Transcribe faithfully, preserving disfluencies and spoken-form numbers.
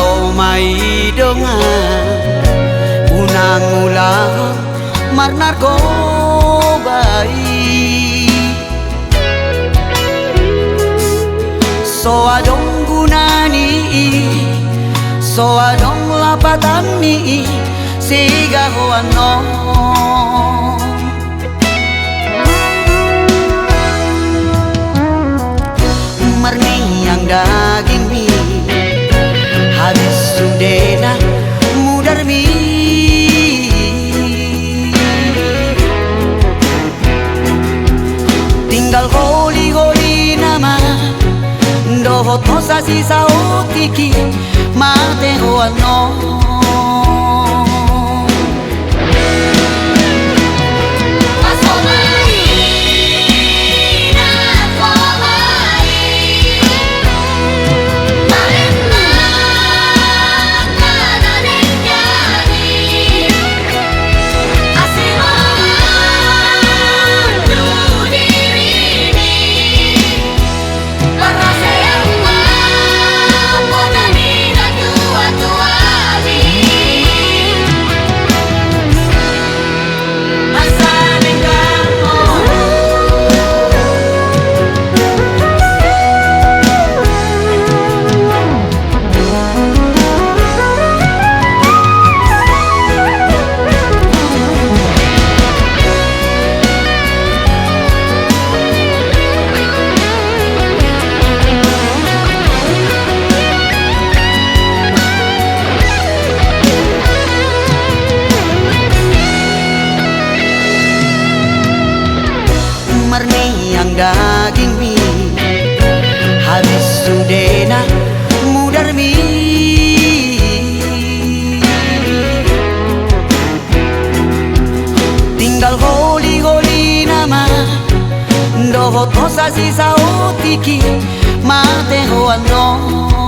O ma i dongan, unang ulaon marnarkoba i. So adong gunani i, so adong lapatanni i, sega ho annon. Marniang dagingmi, habis sudena mudarmi. Tinggal holi-holi nama, dohot hosa sisa otik i, mate ho annon. Marniang dagingmi, habis sudena mudarmi. Tinggal holi-holi nama, dohot hosa sisa otik i, mate ho annon.